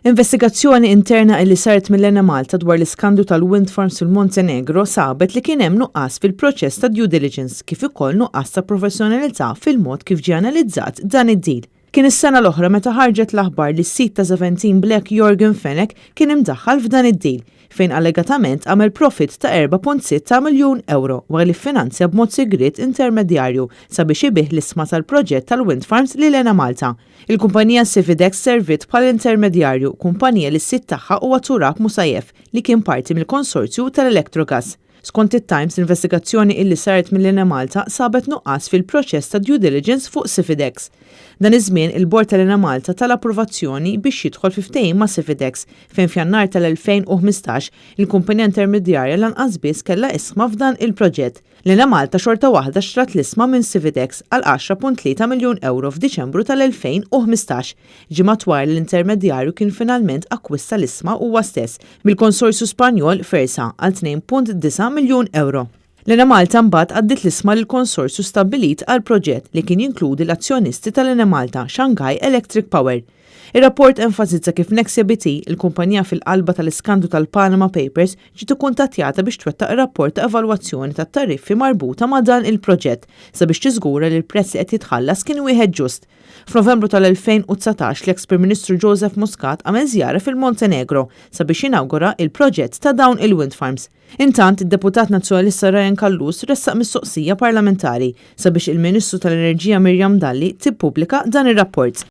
Investigazzjoni interna illi saret mill-Enemalta dwar l-iskandlu tal-wind farms fil-Montenegro sabet li kien hemm nuqqas fil-proċess ta' due diligence kif ukoll nuqqas ta' professjonalità fil-mod kif ġie analizzat dan id-deal. Kien is-sena l-oħra meta ħarġet l-aħbar li s-sid ta' Seventeen Black Yorgen Fenech kien imdaħħal f'dan id-deal fejn allegatament għamel profitt ta' 4.6 miljun ewro wara li ffinanzja b'mod sigriet intermedjarju sabiex ibigħ l-ishma tal-proġett tal-wind farms lil Enemalta. Il-kumpanija Cividex serviet bħala intermedjarju, kumpanija li s-sid tagħha huwa Turab Musayev li kien parti mill-konsorzju tal-Electrogas. Skont it-Times, l-investigazzjoni illi saret mill-Enemalta sabet nuqqas fil-proċess ta' due diligence fuq Cividex. Dan iż-żmien, il-Bord tal-Enemalta ta l-approvazzjoni biex jidħol fi ftehim ma' Cividex fejn f'Jannar tal-2015 il-kumpanija intermedjarja lanqas biss kellha ishma f'dan il-proġett. L-Enemalta xorta waħda xtrat l-ishma minn Cividex għal 10.3 miljun ewro f'Diċembru tal-2015, ġimgħat wara li l-intermedjarju kien finalment akkwista l-ishma huwa stess mill-konsorzju Spanjol Fersa għal 2.9 miljun ewro. L-Enemalta mbagħad għaddiet l-ishma lill-konsorzju stabbilit għall-proġett li kien jinkludi l-azzjonisti tal-Enemalta, Shanghai Electric Power. Ir-rapport enfasizza kif Nexia BT, il-kumpanija fil-qalba tal-iskandlu tal-Panama Papers, ġiet ikkuntattjata biex twettaq rapport ta' evalwazzjoni tat-tariffi marbuta ma' dan il-proġett sabiex tiżgura li l-prezz li qed jitħallas kien wieħed ġust. F'Novembru tal-2019 l-eks Prim Ministru Joseph Muscat għamel żjara fil-Montenegro sabiex jinawgura il-proġett ta' dawn il-wind farms. Intant, id-deputat Nazzjonalista Ryan Callus ressaq mistoqsija parlamentari sabiex il-Ministru tal-Enerġija Miriam Dalli tippubblika dan ir-rapport.